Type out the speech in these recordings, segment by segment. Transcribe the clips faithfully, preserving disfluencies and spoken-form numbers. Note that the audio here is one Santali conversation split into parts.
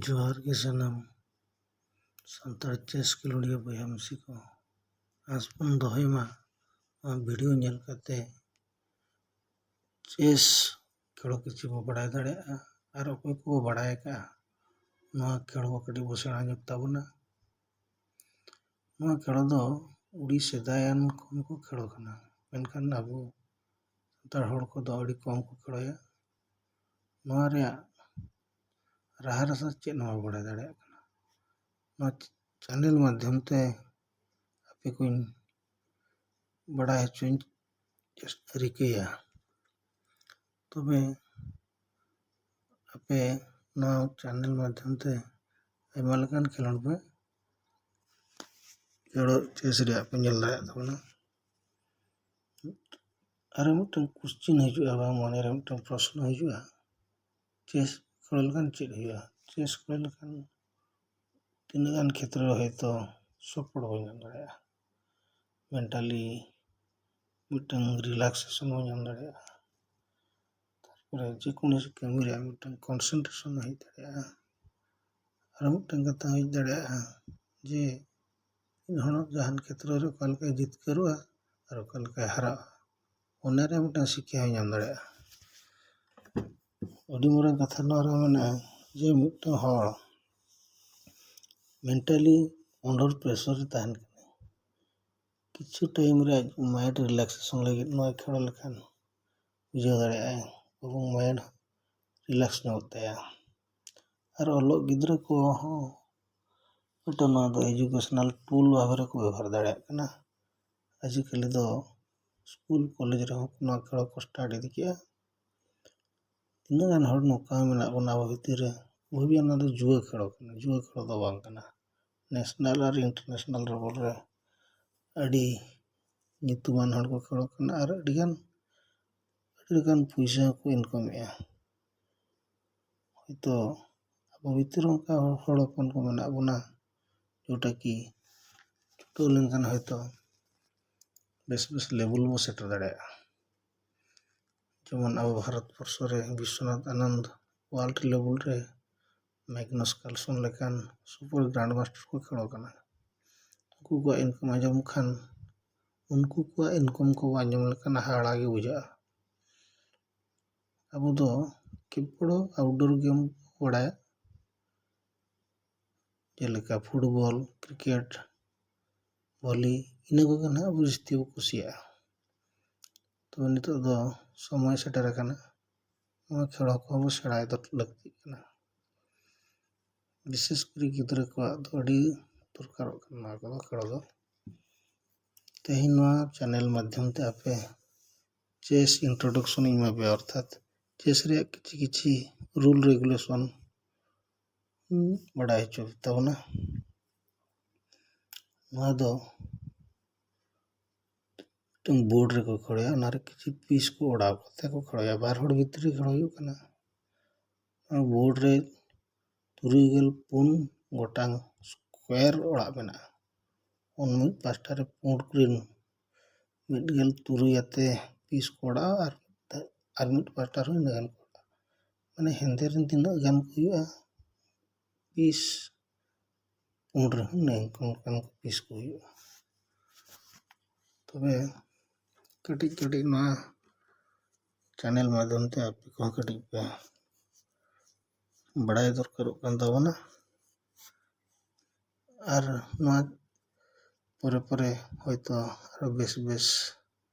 ᱡᱚᱦᱟᱨ ᱜᱮ ᱥᱟᱱᱟᱢ ᱥᱟᱱᱛᱟᱲ ᱪᱮᱥ ᱠᱷᱮᱞᱳᱰᱤᱭᱟᱹ ᱵᱚᱭᱦᱟ ᱢᱤᱥᱤ ᱠᱚ᱾ ᱟᱸᱥ ᱵᱚᱱ ᱫᱚᱦᱚᱭ ᱢᱟ ᱱᱚᱣᱟ ᱵᱷᱤᱰᱤᱭᱳ ᱧᱮᱞ ᱠᱟᱛᱮ ᱪᱮᱥ ᱠᱷᱮᱞᱳ ᱠᱤᱪᱷᱩ ᱵᱚ ᱵᱟᱲᱟᱭ ᱫᱟᱲᱮᱭᱟᱜᱼᱟ, ᱟᱨ ᱚᱠᱚᱭ ᱠᱚ ᱵᱟᱲᱟᱭ ᱟᱠᱟᱫᱼᱟ ᱱᱚᱣᱟ ᱠᱷᱮᱞᱳ ᱠᱚ ᱠᱟᱹᱴᱤᱡ ᱵᱚ ᱥᱮᱬᱟ ᱧᱚᱜ ᱛᱟᱵᱚᱱᱟ᱾ ᱱᱚᱣᱟ ᱠᱷᱮᱞᱳ ᱫᱚ ᱟᱹᱰᱤ ᱥᱮᱫᱟᱭᱟᱱ ᱠᱷᱚᱱ ᱠᱚ ᱠᱷᱮᱞᱳ ᱠᱟᱱᱟ, ᱢᱮᱱᱠᱷᱟᱱ ᱟᱵᱚ ᱥᱟᱱᱛᱟᱲ ᱦᱚᱲ ᱠᱚᱫᱚ ᱟᱹᱰᱤ ᱠᱚᱢ ᱠᱚ ᱠᱷᱮᱞᱳᱭᱟ᱾ ᱱᱚᱣᱟ ᱨᱮᱭᱟᱜ ᱨᱟᱦᱟ ᱨᱟᱥᱟ ᱪᱮᱫ ᱦᱚᱸ ᱵᱟᱵᱚ ᱵᱟᱲᱟᱭ ᱫᱟᱲᱮᱭᱟᱜ ᱠᱟᱱᱟ᱾ ᱱᱚᱣᱟ ᱪᱮᱱᱮᱞ ᱢᱟᱫᱽᱫᱷᱚᱢ ᱛᱮ ᱟᱯᱮ ᱠᱚᱧ ᱵᱟᱲᱟᱭ ᱦᱚᱪᱚᱧ ᱪᱮᱥᱴᱟ ᱨᱤᱠᱟᱹᱭᱟ᱾ ᱛᱚᱵᱮ ᱟᱯᱮ ᱱᱚᱣᱟ ᱪᱮᱱᱮᱞ ᱢᱟᱫᱽᱫᱷᱚᱢ ᱛᱮ ᱟᱭᱢᱟ ᱞᱮᱠᱟᱱ ᱠᱷᱮᱞᱳᱰ ᱯᱮ, ᱠᱷᱮᱞᱳᱰ ᱪᱮᱥ ᱨᱮᱭᱟᱜ ᱯᱮ ᱧᱮᱞ ᱫᱟᱲᱮᱭᱟᱜ ᱛᱟᱵᱚᱱᱟ᱾ ᱟᱨᱚ ᱢᱤᱫᱴᱟᱝ ᱠᱚᱥᱪᱮᱱ ᱦᱤᱡᱩᱜᱼᱟ, ᱵᱟᱝ ᱢᱚᱱᱮᱨᱮ ᱢᱤᱫᱴᱟᱝ ᱯᱨᱚᱥᱱᱚ ᱦᱤᱡᱩᱜᱼᱟ, ᱪᱮᱥ ᱠᱷᱮᱞᱳ ᱞᱮᱠᱷᱟᱱ ᱪᱮᱫ ᱦᱩᱭᱩᱜᱼᱟ? ᱪᱮᱥ ᱠᱷᱮᱞᱳ ᱞᱮᱠᱷᱟᱱ ᱛᱤᱱᱟᱹᱜ ᱜᱟᱱ ᱠᱷᱮᱛᱨᱮ ᱨᱮ ᱦᱚᱭᱛᱳ ᱥᱟᱯᱳᱨᱴ ᱵᱚᱱ ᱧᱟᱢ ᱫᱟᱲᱮᱭᱟᱜᱼᱟ, ᱢᱮᱱᱴᱟᱞᱤ ᱢᱤᱫᱴᱟᱝ ᱨᱤᱞᱟᱠᱥᱮᱥᱚᱱ ᱵᱚᱱ ᱧᱟᱢ ᱫᱟᱲᱮᱭᱟᱜᱼᱟ᱾ ᱛᱟᱨᱯᱚᱨᱮ ᱡᱮ ᱠᱳᱱᱳ ᱠᱟᱹᱢᱤ ᱨᱮᱭᱟᱜ ᱢᱤᱫᱴᱟᱝ ᱠᱚᱱᱥᱮᱱᱴᱨᱮᱥᱚᱱ ᱦᱮᱡ ᱫᱟᱲᱮᱭᱟᱜᱼᱟ᱾ ᱟᱨ ᱢᱤᱫᱴᱟᱝ ᱠᱟᱛᱷᱟ ᱦᱮᱡ ᱫᱟᱲᱮᱭᱟᱜᱼᱟ ᱡᱮ ᱢᱤᱫ ᱦᱚᱲ ᱡᱟᱦᱟᱱ ᱠᱷᱮᱛᱨᱚ ᱨᱮ ᱚᱠᱟ ᱞᱮᱠᱟᱭ ᱡᱤᱛᱠᱟᱹᱨᱚᱜᱼᱟ ᱟᱨ ᱚᱠᱟ ᱞᱮᱠᱟᱭ ᱦᱟᱨᱟᱜᱼᱟ, ᱚᱱᱟ ᱨᱮ ᱢᱤᱫᱴᱟᱝ ᱥᱤᱠᱠᱷᱟ ᱦᱚᱸᱭ ᱧᱟᱢ ᱫᱟᱲᱮᱭᱟᱜᱼᱟ᱾ ᱟᱹᱰᱤ ᱢᱟᱨᱟᱝ ᱠᱟᱛᱷᱟ ᱱᱚᱣᱟ ᱨᱮ ᱢᱮᱱᱟᱜᱼᱟ ᱡᱮ ᱢᱤᱫᱴᱟᱝ ᱦᱚᱲ ᱢᱮᱱᱴᱟᱞᱤ ᱟᱱᱰᱟᱨ ᱯᱨᱮᱥᱟᱨ ᱨᱮ ᱛᱟᱦᱮᱱ ᱠᱟᱱᱟᱭ, ᱠᱤᱪᱷᱩ ᱴᱟᱭᱤᱢ ᱨᱮ ᱟᱡ ᱢᱟᱭᱤᱱᱰ ᱨᱤᱞᱟᱠᱥᱮᱥᱚᱱ ᱞᱟᱹᱜᱤᱫ ᱱᱚᱣᱟ ᱠᱷᱮᱞᱳ ᱞᱮᱠᱷᱟᱱ ᱵᱩᱡᱷᱟᱹᱣ ᱫᱟᱲᱮᱭᱟᱜᱼᱟᱭ ᱮᱵᱚᱝ ᱢᱟᱭᱤᱱᱰ ᱨᱤᱞᱟᱠᱥ ᱧᱚᱜᱚᱜ ᱛᱟᱭᱟ᱾ ᱟᱨ ᱚᱞᱚᱜ ᱜᱤᱫᱽᱨᱟᱹ ᱠᱚᱦᱚᱸ ᱢᱤᱫᱴᱟᱝ ᱱᱚᱣᱟ ᱫᱚ ᱮᱡᱩᱠᱮᱥᱚᱱᱟᱞ ᱴᱩᱞ ᱵᱷᱟᱵᱮ ᱨᱮᱠᱚ ᱵᱮᱵᱚᱦᱟᱨ ᱫᱟᱲᱮᱭᱟᱜ ᱠᱟᱱᱟ᱾ ᱟᱡᱤᱠᱟᱹᱞᱤ ᱫᱚ ᱥᱠᱩᱞ ᱠᱚᱞᱮᱡᱽ ᱨᱮᱦᱚᱸ ᱱᱚᱣᱟ ᱠᱷᱮᱞᱳ ᱠᱚ ᱥᱴᱟᱰᱤ ᱤᱫᱤ ᱠᱮᱜᱼᱟ᱾ ᱛᱤᱱᱟᱹᱜ ᱜᱟᱱ ᱦᱚᱲ ᱱᱚᱝᱠᱟ ᱢᱮᱱᱟᱜ ᱵᱚᱱᱟ ᱟᱵᱚ ᱵᱷᱤᱛᱤᱨ ᱨᱮ, ᱵᱷᱟᱹᱵᱤᱭᱟ ᱱᱚᱣᱟ ᱫᱚ ᱡᱩᱣᱟᱹ ᱠᱷᱮᱞᱳ ᱠᱟᱱᱟ᱾ ᱡᱩᱣᱟᱹ ᱠᱷᱮᱞᱳ ᱫᱚ ᱵᱟᱝ ᱠᱟᱱᱟ᱾ ᱱᱮᱥᱱᱟᱞ ᱟᱨ ᱤᱱᱴᱟᱨᱱᱮᱥᱱᱟᱞ ᱞᱮᱵᱮᱞ ᱨᱮ ᱟᱹᱰᱤ ᱧᱩᱛᱩᱢᱟᱱ ᱦᱚᱲ ᱠᱚ ᱠᱷᱮᱞᱳ ᱠᱟᱱᱟ ᱟᱨ ᱟᱹᱰᱤᱜᱟᱱ ᱟᱹᱰᱤ ᱞᱮᱠᱟᱱ ᱯᱩᱭᱥᱟᱹ ᱦᱚᱸᱠᱚ ᱤᱱᱠᱟᱢᱮᱜᱼᱟ᱾ ᱦᱚᱭᱛᱳ ᱟᱵᱚ ᱵᱷᱤᱛᱤᱨ ᱨᱮ ᱚᱱᱠᱟ ᱦᱚᱲ ᱦᱚᱯᱚᱱ ᱠᱚ ᱢᱮᱱᱟᱜ ᱵᱚᱱᱟ, ᱡᱮᱴᱟ ᱠᱤ ᱪᱷᱩᱴᱟᱹᱣ ᱞᱮᱱᱠᱷᱟᱱ ᱦᱚᱭᱛᱳ ᱵᱮᱥ ᱵᱮᱥ ᱞᱮᱵᱮᱞ ᱵᱚ ᱥᱮᱴᱮᱨ ᱫᱟᱲᱮᱭᱟᱜᱼᱟ᱾ ᱡᱮᱢᱚᱱ ᱟᱵᱚ ᱵᱷᱟᱨᱚᱛ ᱵᱚᱨᱥᱚ ᱨᱮ ᱵᱤᱥᱥᱚᱱᱟᱛᱷ ᱟᱱᱚᱱᱫ ᱣᱟᱨᱞᱰ ᱞᱮᱵᱮᱞ ᱨᱮ ᱢᱮᱜᱽᱱᱟᱥ ᱠᱟᱞᱥᱚᱱ ᱞᱮᱠᱟᱱ ᱥᱩᱯᱟᱨ ᱜᱨᱟᱱᱰ ᱢᱟᱥᱴᱟᱨ ᱠᱚ ᱠᱷᱮᱞ ᱠᱟᱱᱟ᱾ ᱩᱱᱠᱩ ᱠᱚᱣᱟᱜ ᱤᱱᱠᱟᱢ ᱟᱸᱡᱚᱢ ᱠᱷᱟᱱ, ᱩᱱᱠᱩ ᱠᱚᱣᱟᱜ ᱤᱱᱠᱟᱢ ᱠᱚ ᱟᱸᱡᱚᱢ ᱞᱮᱠᱷᱟᱱ ᱦᱟᱦᱟᱲᱟ ᱜᱮ ᱵᱩᱡᱷᱟᱹᱜᱼᱟ᱾ ᱟᱵᱚ ᱫᱚ ᱠᱮᱵᱚᱞ ᱟᱣᱩᱴᱰᱳᱨ ᱜᱮᱢ ᱵᱟᱲᱟᱭᱟ, ᱡᱮᱞᱮᱠᱟ ᱯᱷᱩᱴᱵᱚᱞ, ᱠᱨᱤᱠᱮᱴ, ᱵᱷᱚᱞᱤ, ᱤᱱᱟᱹ ᱠᱚᱜᱮ ᱱᱟᱦᱟᱜ ᱟᱵᱚ ᱡᱟᱹᱥᱛᱤ ᱵᱚ ᱠᱩᱥᱤᱭᱟᱜᱼᱟ᱾ ᱛᱚ ᱱᱤᱛᱚᱜ ᱫᱚ ᱥᱚᱢᱚᱭ ᱥᱮᱴᱮᱨ ᱟᱠᱟᱱᱟ, ᱱᱚᱣᱟ ᱠᱷᱮᱞ ᱠᱚᱦᱚᱸ ᱵᱚ ᱥᱮᱬᱟᱭ ᱫᱚ ᱞᱟᱹᱠᱛᱤᱜ ᱠᱟᱱᱟ᱾ ᱵᱤᱥᱮᱥ ᱠᱚᱨᱮ ᱜᱤᱫᱽᱨᱟᱹ ᱠᱚᱣᱟᱜ ᱫᱚ ᱟᱹᱰᱤ ᱫᱚᱨᱠᱟᱨᱚᱜ ᱠᱟᱱᱟ ᱱᱚᱣᱟ ᱠᱚᱫᱚ, ᱠᱷᱮᱞ ᱫᱚ᱾ ᱛᱮᱦᱮᱧ ᱱᱚᱣᱟ ᱪᱮᱱᱮᱞ ᱢᱟᱫᱽᱫᱷᱚᱢ ᱛᱮ ᱟᱯᱮ ᱪᱮᱥ ᱤᱱᱴᱨᱳᱰᱟᱠᱥᱚᱱ ᱤᱧ ᱮᱢᱟ ᱯᱮᱭᱟ, ᱚᱨᱛᱷᱟᱛ ᱪᱮᱥ ᱨᱮᱭᱟᱜ ᱠᱤᱪᱷᱤ ᱠᱤᱪᱷᱤ ᱨᱩᱞ ᱨᱮᱜᱩᱞᱮᱥᱚᱱ ᱵᱟᱰᱟᱭ ᱦᱚᱪᱚ ᱛᱟᱵᱚᱱᱟ᱾ ᱱᱚᱣᱟ ᱫᱚ ᱢᱤᱫᱴᱟᱝ ᱵᱳᱨᱰ ᱨᱮᱠᱚ ᱠᱷᱮᱞᱳᱭᱟ, ᱚᱱᱟᱨᱮ ᱠᱤᱪᱷᱩ ᱯᱤᱥ ᱠᱚ ᱚᱰᱟᱣ ᱠᱟᱛᱮ ᱠᱚ ᱠᱷᱮᱞᱳᱭᱟ᱾ ᱵᱟᱨ ᱦᱚᱲ ᱵᱷᱤᱛᱨᱤ ᱠᱷᱮᱞᱳ ᱦᱩᱭᱩᱜ ᱠᱟᱱᱟ᱾ ᱚᱱᱟ ᱵᱳᱨᱰ ᱨᱮ ᱛᱩᱨᱩᱭ ᱜᱮᱞ ᱯᱩᱱ ᱜᱚᱴᱟᱝ ᱥᱠᱚᱭᱟᱨ ᱚᱲᱟᱜ ᱢᱮᱱᱟᱜᱼᱟ᱾ ᱩᱱ ᱢᱤᱫ ᱯᱟᱥᱴᱟ ᱨᱮ ᱯᱩᱸᱰ ᱜᱨᱤᱱ ᱢᱤᱫ ᱜᱮᱞ ᱛᱩᱨᱩᱭ ᱟᱛᱮ ᱯᱤᱥ ᱠᱚ ᱚᱲᱟᱜᱼᱟ, ᱟᱨ, ᱟᱨ ᱢᱤᱫ ᱯᱟᱥᱴᱟ ᱨᱮᱦᱚᱸ ᱤᱱᱟᱹ ᱜᱟᱱ ᱠᱚ ᱚᱲᱟᱜᱼᱟ᱾ ᱢᱟᱱᱮ ᱦᱮᱸᱫᱮ ᱨᱮᱱ ᱛᱤᱱᱟᱹᱜ ᱜᱟᱱ ᱠᱚ ᱦᱩᱭᱩᱜᱼᱟ ᱯᱤᱥ, ᱯᱩᱸᱰ ᱨᱮᱦᱚᱸ ᱤᱱᱟᱹ ᱜᱟᱱ ᱠᱚ ᱯᱤᱥ ᱠᱚ ᱦᱩᱭᱩᱜᱼᱟ᱾ ᱛᱚᱵᱮ ᱠᱟᱹᱴᱤᱡ ᱠᱟᱹᱴᱤᱡ ᱱᱚᱣᱟ ᱪᱮᱱᱮᱞ ᱢᱟᱫᱽᱫᱷᱚᱢ ᱛᱮ ᱟᱯᱮ ᱠᱚᱦᱚᱸ ᱠᱟᱹᱴᱤᱡ ᱯᱮ ᱵᱟᱲᱟᱭ ᱫᱚᱨᱠᱟᱨᱚᱜ ᱠᱟᱱ ᱛᱟᱵᱚᱱᱟ᱾ ᱟᱨ ᱱᱚᱣᱟ ᱯᱚᱨᱮ ᱯᱚᱨᱮ ᱦᱚᱭᱛᱳ ᱟᱨᱚ ᱵᱮᱥ ᱵᱮᱥ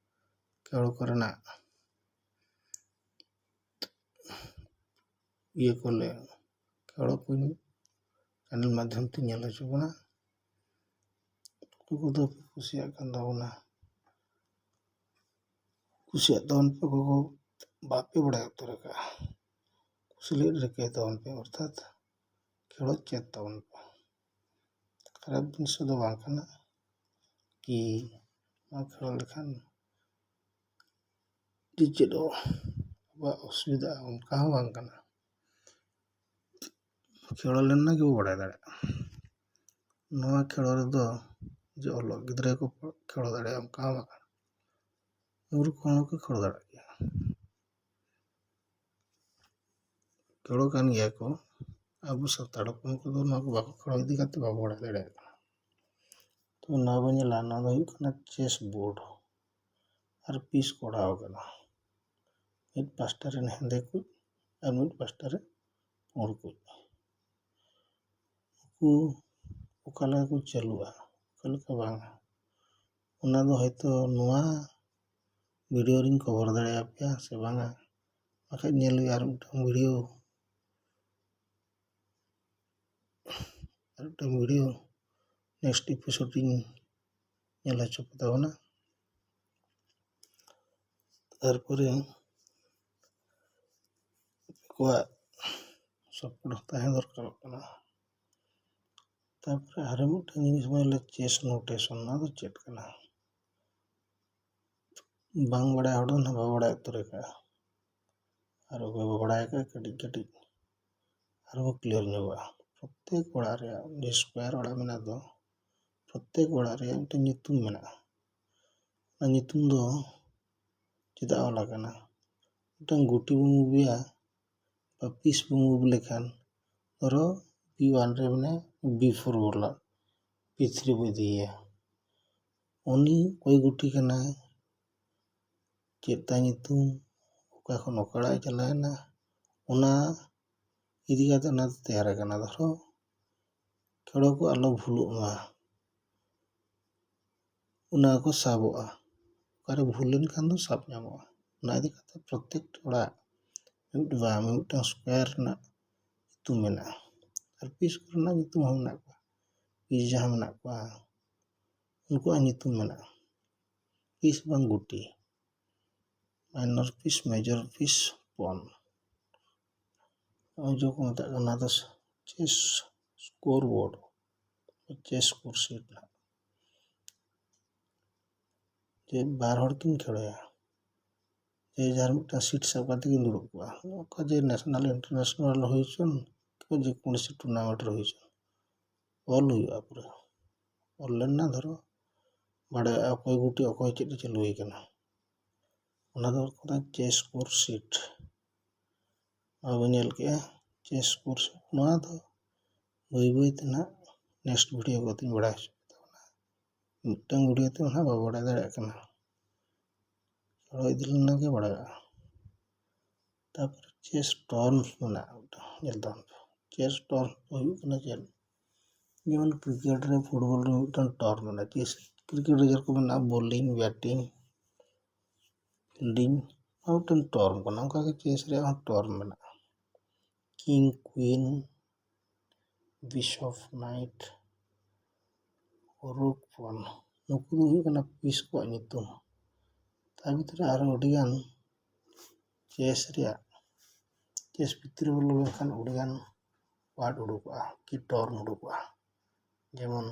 ᱠᱷᱮᱞᱳ ᱠᱚᱨᱮᱱᱟᱜ ᱤᱭᱟᱹ ᱠᱚᱞᱮ, ᱠᱷᱮᱞᱳ ᱠᱚᱧ ᱪᱮᱱᱮᱞ ᱢᱟᱫᱽᱫᱷᱚᱢ ᱛᱮ ᱧᱮᱞ ᱦᱚᱪᱚ ᱵᱚᱱᱟ᱾ ᱚᱠᱚᱭ ᱠᱚᱫᱚ ᱯᱮ ᱠᱩᱥᱤᱭᱟᱜ ᱠᱟᱱ ᱛᱟᱵᱚᱱᱟ, ᱠᱩᱥᱤᱭᱟᱜ ᱛᱟᱵᱚᱱ ᱯᱮ, ᱚᱠᱚᱭ ᱠᱚ ᱵᱟᱯᱮ ᱵᱟᱲᱟᱭ ᱩᱛᱟᱹᱨ ᱟᱠᱟᱫᱼᱟ, ᱠᱩᱥᱤ ᱞᱟᱹᱜᱤᱫ ᱨᱤᱠᱟᱹᱭ ᱛᱟᱵᱚᱱ ᱯᱮ, ᱚᱨᱛᱷᱟᱛ ᱠᱷᱮᱞᱳᱰ ᱪᱮᱫ ᱛᱟᱵᱚᱱ ᱯᱮ᱾ ᱠᱷᱟᱨᱟᱯ ᱡᱤᱱᱤᱥ ᱫᱚ ᱵᱟᱝ ᱠᱟᱱᱟ ᱠᱤ ᱱᱚᱣᱟ ᱠᱷᱮᱞᱳᱰ ᱞᱮᱠᱷᱟᱱ ᱡᱮ ᱪᱮᱫ ᱟᱵᱚᱣᱟᱜ ᱚᱥᱩᱵᱤᱫᱷᱟ, ᱚᱱᱠᱟ ᱦᱚᱸ ᱵᱟᱝ ᱠᱟᱱᱟ᱾ ᱠᱷᱮᱞᱳᱰ ᱞᱮᱱᱟ ᱜᱮᱵᱚ ᱵᱟᱲᱟᱭ ᱫᱟᱲᱮᱭᱟᱜᱼᱟ᱾ ᱱᱚᱣᱟ ᱠᱷᱮᱞᱳᱰ ᱨᱮᱫᱚ ᱡᱮ ᱚᱞᱚᱜ ᱜᱤᱫᱽᱨᱟᱹ ᱠᱚ ᱠᱷᱮᱞᱳᱰ ᱫᱟᱲᱮᱭᱟᱜᱼᱟ, ᱚᱱᱠᱟ ᱦᱚᱸ ᱵᱟᱝ ᱠᱟᱱᱟ᱾ ᱢᱩᱨᱩᱠᱷ ᱦᱚᱲ ᱦᱚᱸᱠᱚ ᱠᱷᱮᱞᱳᱰ ᱫᱟᱲᱮᱭᱟᱜ ᱜᱮᱭᱟ, ᱠᱷᱮᱞᱳᱰ ᱠᱟᱱ ᱜᱮᱭᱟ ᱠᱚ᱾ ᱟᱵᱚ ᱥᱟᱱᱛᱟᱲ ᱦᱚᱯᱚᱱ ᱠᱚᱫᱚ ᱱᱚᱣᱟ ᱠᱚ ᱵᱟᱠᱚ ᱠᱷᱮᱞᱳ ᱤᱫᱤ ᱠᱟᱛᱮ ᱵᱟᱵᱚ ᱵᱟᱲᱟᱭ ᱫᱟᱲᱮᱭᱟᱜ ᱠᱟᱱᱟ᱾ ᱛᱚ ᱱᱚᱣᱟ ᱵᱚᱱ ᱧᱮᱞᱟ, ᱱᱚᱣᱟ ᱫᱚ ᱦᱩᱭᱩᱜ ᱠᱟᱱᱟ ᱪᱮᱥ ᱵᱳᱨᱰ ᱟᱨ ᱯᱤᱥ ᱠᱚ ᱚᱲᱟᱣ ᱟᱠᱟᱱᱟ᱾ ᱢᱤᱫ ᱯᱟᱥᱴᱟ ᱨᱮ ᱦᱮᱸᱫᱮ ᱠᱩᱡ ᱟᱨ ᱢᱤᱫ ᱯᱟᱥᱴᱟ ᱨᱮ ᱯᱩᱸᱰ ᱠᱩᱡ᱾ ᱩᱱᱠᱩ ᱚᱠᱟ ᱞᱮᱠᱟ ᱠᱚ ᱪᱟᱹᱞᱩᱜᱼᱟ, ᱚᱠᱟ ᱞᱮᱠᱟ ᱵᱟᱝᱟ, ᱚᱱᱟ ᱫᱚ ᱦᱚᱭᱛᱳ ᱱᱚᱣᱟ ᱵᱷᱤᱰᱤᱭᱳ ᱨᱤᱧ ᱠᱚᱵᱷᱟᱨ ᱫᱟᱲᱮᱭᱟᱯᱮᱭᱟ ᱥᱮ ᱵᱟᱝᱟ, ᱵᱟᱠᱷᱟᱡ ᱧᱮᱞ ᱦᱩᱭᱩᱜᱼᱟ ᱟᱨ ᱢᱤᱫᱴᱟᱝ ᱵᱷᱤᱰᱤᱭᱳ, ᱟᱨ ᱢᱤᱫᱴᱟᱝ ᱵᱷᱤᱰᱤᱭᱳ ᱱᱮᱠᱥᱴ ᱮᱯᱤᱥᱳᱰ ᱤᱧ ᱧᱮᱞ ᱦᱚᱪᱚ ᱯᱮ ᱛᱟᱵᱚᱱᱟ᱾ ᱛᱟᱨᱯᱚᱨᱮ ᱟᱠᱚᱣᱟᱜ ᱥᱟᱯᱳᱨᱴ ᱦᱚᱸ ᱛᱟᱦᱮᱸ ᱫᱚᱨᱠᱟᱨᱚᱜ ᱠᱟᱱᱟ᱾ ᱛᱟᱨᱯᱚᱨᱮ ᱟᱨᱚ ᱢᱤᱫᱴᱟᱝ ᱡᱤᱱᱤᱥ ᱵᱚᱱ ᱧᱮᱞᱟ, ᱪᱮᱥ ᱱᱳᱴᱮᱥᱚᱱ, ᱚᱱᱟ ᱫᱚ ᱪᱮᱫ ᱠᱟᱱᱟ? ᱵᱟᱝ ᱵᱟᱲᱟᱭ ᱦᱚᱲ ᱫᱚ ᱱᱟᱦᱟᱜ ᱵᱟᱵᱚ ᱵᱟᱲᱟᱭ ᱩᱛᱟᱹᱨ ᱟᱠᱟᱫᱼᱟ, ᱟᱨ ᱚᱠᱚᱭ ᱵᱚ ᱵᱟᱲᱟᱭ ᱟᱠᱟᱫᱼᱟ ᱠᱟᱹᱴᱤᱡ ᱠᱟᱹᱴᱤᱡ ᱟᱨᱵᱚ ᱠᱞᱤᱭᱟᱨ ᱧᱚᱜᱚᱜᱼᱟ᱾ ᱯᱨᱚᱛᱮᱠ ᱚᱲᱟᱜ ᱨᱮᱭᱟᱜ, ᱡᱮ ᱥᱠᱚᱭᱟᱨ ᱚᱲᱟᱜ ᱢᱮᱱᱟᱜ ᱫᱚ, ᱯᱨᱚᱛᱮᱠ ᱚᱲᱟᱜ ᱨᱮᱭᱟᱜ ᱢᱤᱫᱴᱟᱝ ᱧᱩᱛᱩᱢ ᱢᱮᱱᱟᱜᱼᱟ᱾ ᱚᱱᱟ ᱧᱩᱛᱩᱢ ᱫᱚ ᱪᱮᱫᱟᱜ ᱚᱞ ᱟᱠᱟᱱᱟ? ᱢᱤᱫᱴᱟᱝ ᱜᱩᱴᱤ ᱵᱚᱱ ᱢᱩᱵᱷ ᱮᱭᱟ ᱵᱟ ᱯᱤᱥ ᱵᱚᱱ ᱢᱩᱵᱷ ᱞᱮᱠᱷᱟᱱ, ᱫᱷᱚᱨᱚ ᱯᱤ ᱚᱣᱟᱱ ᱨᱮ ᱢᱮᱱᱟᱭᱟ, ᱯᱤ ᱯᱷᱳᱨ ᱵᱚᱱ ᱚᱞᱟ, ᱯᱤ ᱛᱷᱨᱤ ᱵᱚ ᱤᱫᱤᱭᱮᱭᱟ᱾ ᱩᱱᱤ ᱚᱠᱚᱭ ᱜᱩᱴᱤ ᱠᱟᱱᱟᱭ, ᱪᱮᱫ ᱛᱟᱭ ᱧᱩᱛᱩᱢ, ᱚᱠᱟ ᱠᱷᱚᱱ ᱚᱠᱟ ᱚᱲᱟᱜ ᱮ ᱪᱟᱞᱟᱣᱮᱱᱟ, ᱚᱱᱟ ᱤᱫᱤ ᱠᱟᱛᱮ ᱚᱱᱟ ᱫᱚ ᱛᱮᱭᱟᱨ ᱟᱠᱟᱱᱟ᱾ ᱫᱷᱚᱨᱚ ᱠᱷᱮᱲᱚ ᱠᱚ ᱟᱞᱚ ᱵᱷᱩᱞᱚᱜ ᱢᱟ, ᱚᱱᱟ ᱠᱚ ᱥᱟᱵᱚᱜᱼᱟ᱾ ᱚᱠᱟᱨᱮ ᱵᱷᱩᱞ ᱞᱮᱱᱠᱷᱟᱱ ᱫᱚ ᱥᱟᱵ ᱧᱟᱢᱚᱜᱼᱟ᱾ ᱚᱱᱟ ᱤᱫᱤ ᱠᱟᱛᱮ ᱯᱨᱚᱛᱮᱠ ᱚᱲᱟᱜ ᱢᱤᱫ ᱵᱟ ᱢᱤᱫᱴᱟᱝ ᱥᱠᱚᱭᱟᱨ ᱨᱮᱱᱟᱜ ᱧᱩᱛᱩᱢ ᱢᱮᱱᱟᱜᱼᱟ, ᱟᱨ ᱯᱤᱥ ᱠᱚᱨᱮᱱᱟᱜ ᱧᱩᱛᱩᱢ ᱦᱚᱸ ᱢᱮᱱᱟᱜ ᱠᱚᱣᱟ᱾ ᱯᱤᱥ ᱡᱟᱦᱟᱸ ᱢᱮᱱᱟᱜ ᱠᱚᱣᱟ, ᱩᱱᱠᱩᱣᱟᱜ ᱧᱩᱛᱩᱢ ᱢᱮᱱᱟᱜᱼᱟ᱾ ᱯᱤᱥ ᱵᱟᱝ ᱜᱩᱴᱤ, ᱢᱟᱭᱱᱚᱨ ᱯᱤᱥ, ᱢᱮᱡᱚᱨ ᱯᱤᱥ, ᱯᱚᱱ, ᱚᱱᱟ ᱫᱚ ᱠᱚ ᱢᱮᱛᱟᱜ ᱠᱟᱱᱟ ᱫᱚ ᱪᱮᱥ ᱥᱠᱳᱨ ᱵᱳᱨᱰ, ᱪᱮᱥ ᱥᱠᱳᱨ ᱥᱤᱴ ᱱᱟᱦᱟᱜ᱾ ᱡᱮ ᱵᱟᱨ ᱦᱚᱲ ᱠᱤᱱ ᱠᱷᱮᱞᱳᱭᱟ, ᱡᱮ ᱡᱟᱦᱟᱸ ᱢᱤᱫᱴᱟᱝ ᱥᱤᱴ ᱥᱟᱵ ᱠᱟᱛᱮ ᱠᱤᱱ ᱫᱩᱲᱩᱵ ᱠᱚᱜᱼᱟ᱾ ᱚᱠᱟ ᱡᱮ ᱱᱮᱥᱱᱟᱞ ᱤᱱᱴᱟᱨᱱᱮᱥᱱᱟᱞ ᱦᱩᱭ ᱦᱚᱪᱚᱱ, ᱡᱮ ᱠᱳᱱᱳ ᱥᱤᱴ ᱴᱩᱨᱱᱟᱢᱮᱱᱴ ᱨᱮ ᱦᱩᱭ ᱦᱚᱪᱚᱱ, ᱚᱞ ᱦᱩᱭᱩᱜᱼᱟ ᱯᱩᱨᱟᱹ᱾ ᱚᱞ ᱞᱮᱱᱟ ᱫᱷᱚᱨᱚ, ᱵᱟᱲᱟᱭᱚᱜᱼᱟ ᱚᱠᱚᱭ ᱜᱩᱴᱤ ᱚᱠᱚᱭ ᱪᱮᱫ ᱮ ᱪᱟᱹᱞᱩᱭ ᱠᱟᱱᱟ᱾ ᱚᱱᱟ ᱫᱚ ᱦᱩᱭᱩᱜ ᱠᱟᱱᱟ ᱪᱮᱥ ᱥᱠᱳᱨ ᱥᱤᱴ᱾ ᱟᱵᱚ ᱧᱮᱞ ᱠᱮᱜᱼᱟ, chess course, ᱱᱚᱣᱟ ᱫᱚ ᱵᱟᱹᱭ ᱵᱟᱹᱭ ᱛᱮ ᱱᱟᱦᱟᱜ next video ᱠᱚᱛᱮᱧ ᱵᱟᱲᱟᱭ ᱦᱚᱪᱚ ᱯᱮ ᱛᱟᱵᱚᱱᱟ᱾ ᱢᱤᱫᱴᱟᱝ video ᱛᱮ ᱱᱟᱦᱟᱜ ᱵᱟᱵᱚ ᱵᱟᱲᱟᱭ ᱫᱟᱲᱮᱭᱟᱜ ᱠᱟᱱᱟ᱾ ᱪᱚᱲᱚ ᱤᱫᱤ ᱞᱮᱱᱟ ᱜᱮ ᱵᱟᱲᱟᱭᱚᱜᱼᱟ᱾ ᱛᱟᱨᱯᱚᱨᱮ chess terms ᱢᱮᱱᱟᱜᱼᱟ ᱢᱤᱫᱴᱟᱝ, ᱧᱮᱞ ᱛᱟᱵᱚᱱ ᱯᱮ᱾ Chess terms ᱫᱚ ᱦᱩᱭᱩᱜ ᱠᱟᱱᱟ ᱪᱮᱫ? ᱡᱮᱢᱚᱱ cricket ᱨᱮ, football ᱨᱮ ᱢᱤᱫᱴᱟᱝ term ᱢᱮᱱᱟᱜᱼᱟ᱾ Chess, cricket ᱨᱮ ᱡᱮᱨᱚᱠᱚᱢ ᱢᱮᱱᱟᱜᱼᱟ bowling, batting, fielding, ᱱᱚᱣᱟ ᱢᱤᱫᱴᱟᱝ term ᱠᱟᱱᱟ᱾ ᱚᱱᱠᱟᱜᱮ chess ᱨᱮᱭᱟᱜ ᱦᱚᱸ term ᱢᱮᱱᱟᱜᱼᱟ᱾ King, queen, bishop, knight, rook, pawn, ᱱᱩᱠᱩ ᱫᱚ ᱦᱩᱭᱩᱜ ᱠᱟᱱᱟ piece ᱠᱚᱣᱟᱜ ᱧᱩᱛᱩᱢ᱾ ᱛᱟᱨ ᱵᱷᱤᱛᱨᱤ ᱨᱮ ᱟᱨᱦᱚᱸ ᱟᱹᱰᱤᱜᱟᱱ chess ᱨᱮᱭᱟᱜ, chess ᱵᱷᱤᱛᱨᱤ ᱵᱚᱞᱚ ᱞᱮᱱᱠᱷᱟᱱ ᱟᱹᱰᱤᱜᱟᱱ word ᱩᱰᱩᱠᱚᱜᱼᱟ, ᱠᱤ term ᱩᱰᱩᱠᱚᱜᱼᱟ, ᱡᱮᱢᱚᱱ